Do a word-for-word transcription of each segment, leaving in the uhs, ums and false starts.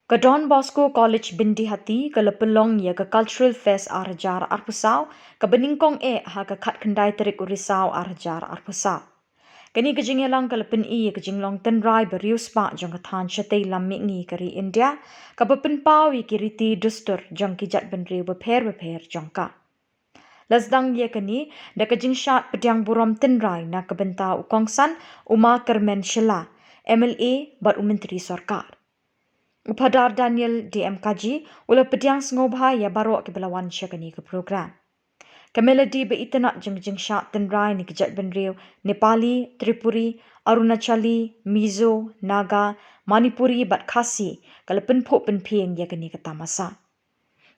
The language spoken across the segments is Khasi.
Ka Don Bosco College Byndihati ka la pynlong ïa ka Cultural Fest ar hajar arphew saw, kaba nyngkong eh ha ka khatkhyndai tarik u Risaw ar hajar arphew saw. Kane ka jingïalang ka la pyni ïa ka jinglong tynrai ba riewspah jong ka thaiñ shatei lam mihngi ka ri India, kaba pynpaw ïa ki riti dustur jong ki jaitbynriew bapher bapher jong ka. La sdang ïa kane da ka jingshad pdiang burom tynrai na ka bynta u kongsan, u Ma Kyrmen Shylla, M L A bad u Myntri Sorkar. U Phadar Daniel D M Kaji u la pdiang sngewbha ïa baroh kiba la wan sha kane ka program. Ka melody ba itynnad jong ka jingshad tynrai na ki jaitbynriew Nepali, Tripuri, Arunachali, Mizo, Naga, Manipuri bad Khasi ka la pynphuh pynphieng ïa kane ka tamasa.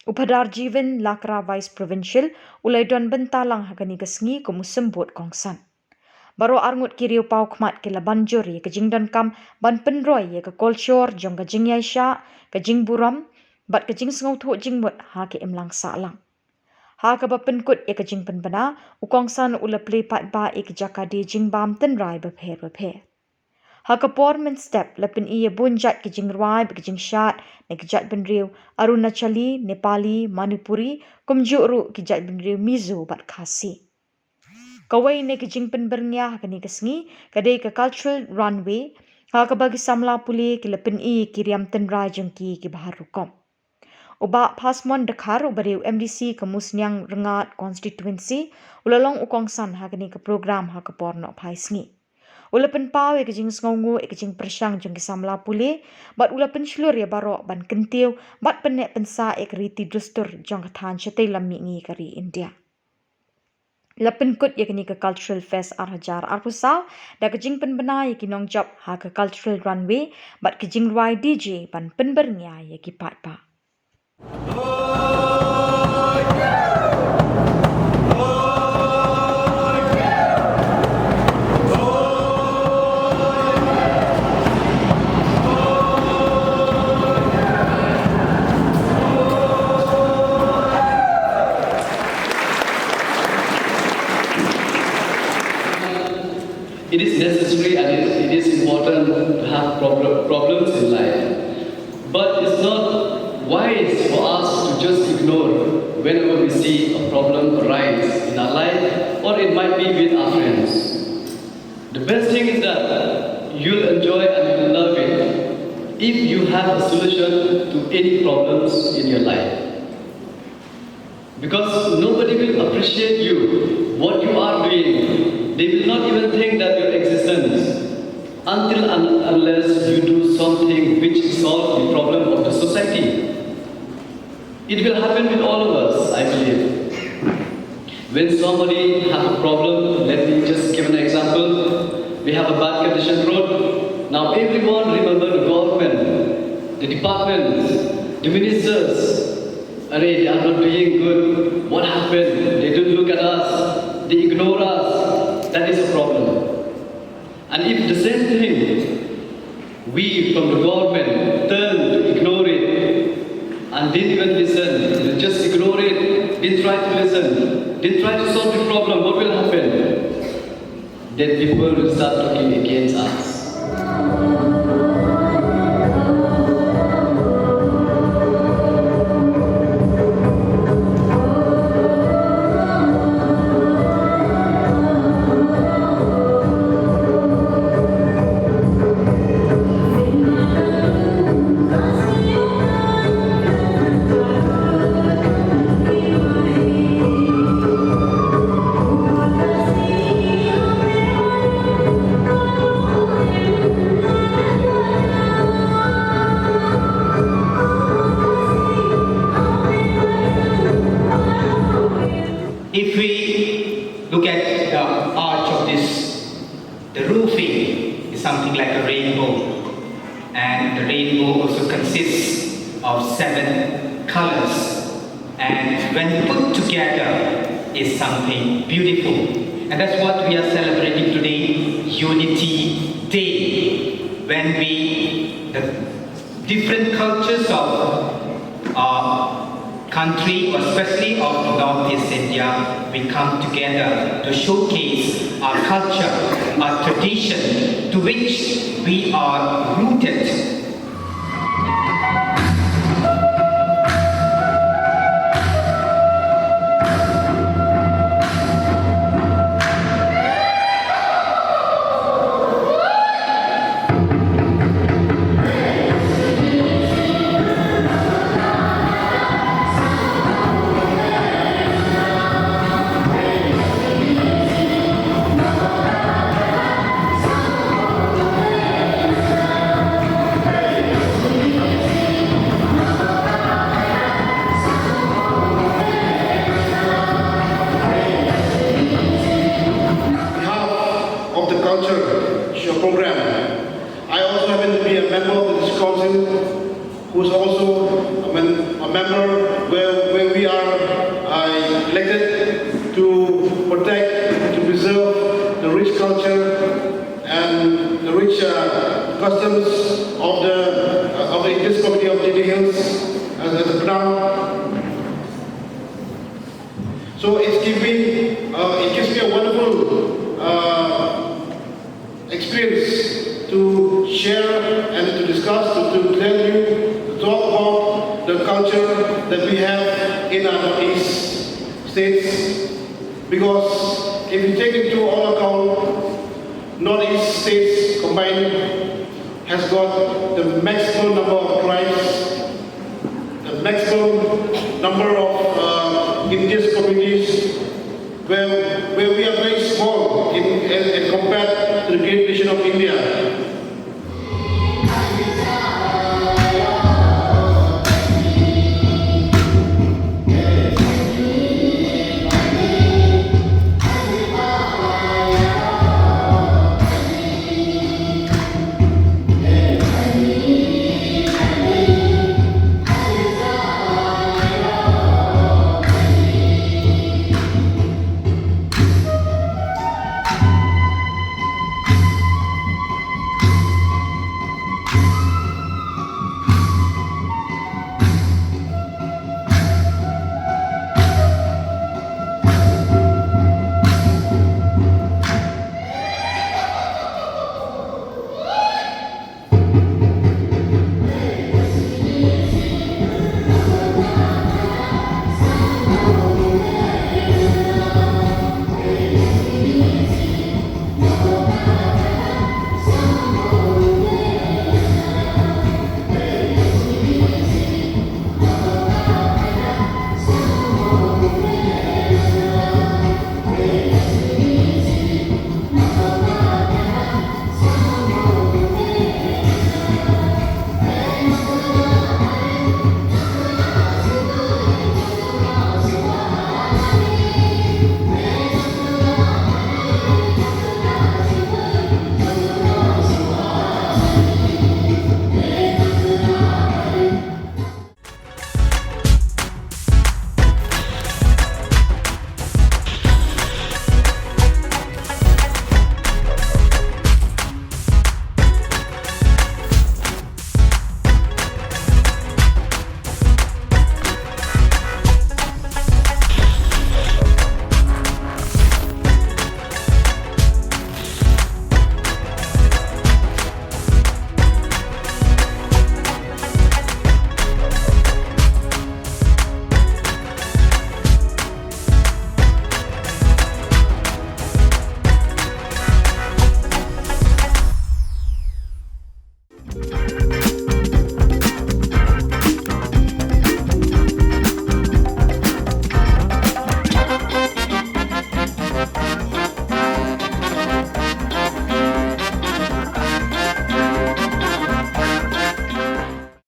U Phadar Jiwin Lakra, Vice Provincial, u la don bynta lang ha kane ka sngi kum u symbud kongsan. Baroh arngut ki riew paw khmat ki la ban jur ïa ka jingdonkam ban pynroi ïa ka kolshor jong ka jingïaishah, ka jingburom bad ka jingsngewthuh jingmut ha ka imlang sahlang. Ha kaba pynkut ïa ka jingpynbna, u kongsan u la plie paidbah ïa ki jaka die jingbam tynrai bapher bapher. Ha ka por mynstep la pyni ïa bun jait ki jingrwai bad ki jingshad na ki jaitbynriew Arunachali, Nepali, Manipuri, kumjuh ruh ki jaitbynriew Mizo bad Khasi. Kawei na ki jingpynbyrngia ha kane ka sngi ka dei ka Cultural Runway, ha kaba ki samla pule ki la pyni ïa ki riam tynrai jong ki kiba har rukom. U Bah Phasmon Dkhar, uba dei u M D C ka Musniang Rngad Constituency, u la long u kongsan ha kane ka program ha ka por nohphai sngi. U la pynpaw ïa ka jingsngewnguh ïa ka jingpyrshang jong ki samla pule, bad u la pynshlur ïa baroh ban kyntiew bad pynneh pynsah ïa ka riti dustur jong ka thaiñ shatei lam mihngi ka ri India. La pynkut ïa kane ka Cultural Fest ar hajar arphew saw da ka jingpynbna ïa ki nongjop ha ka Cultural Runway bad ki jingrwai D J ban pynbyrngia ïa ki paidbah. It is necessary and it, it is important to have prob- problems in life. But it's not wise for us to just ignore whenever we see a problem arise in our life, or it might be with our friends. The best thing is that you'll enjoy and you'll love it if you have a solution to any problems in your life. Because nobody will appreciate you, what you are doing. They will not even think that your existence until and unless you do something which solves the problem of the society. It will happen with all of us, I believe. When somebody have a problem, let me just give an example. We have a bad condition road. Now everyone remember the government, the departments, the ministers. Are, they are not doing good. What happened? They don't look at us. They ignore us. That is a problem. And if the same thing, we from the government turn to ignore it and didn't even listen, just ignore it, didn't try to listen, didn't try to solve the problem, what will happen? Then people will start talking against us. If we look at the arch of this, the roofing is something like a rainbow, and the rainbow also consists of seven colors, and when put together is something beautiful. And that's what we are celebrating today, Unity Day, when we, the different cultures of our country, especially of Northeast India, we come together to showcase our culture, our tradition to which we are rooted. who's also a, mem- a member where, where we are uh, elected to protect, to preserve the rich culture and the rich uh, customs of the uh, of the Indigenous community of Jaintia Hills as, as a Pnar. So it's giving, uh, it gives me a wonderful uh, experience to share and to discuss, to, to tell you, to talk about the culture that we have in our Northeast states. Because if you take into all account, Northeast states combined has got the maximum number of tribes, the maximum number of uh, indigenous communities, where, where we are very small in, in, in compared to the great nation of India.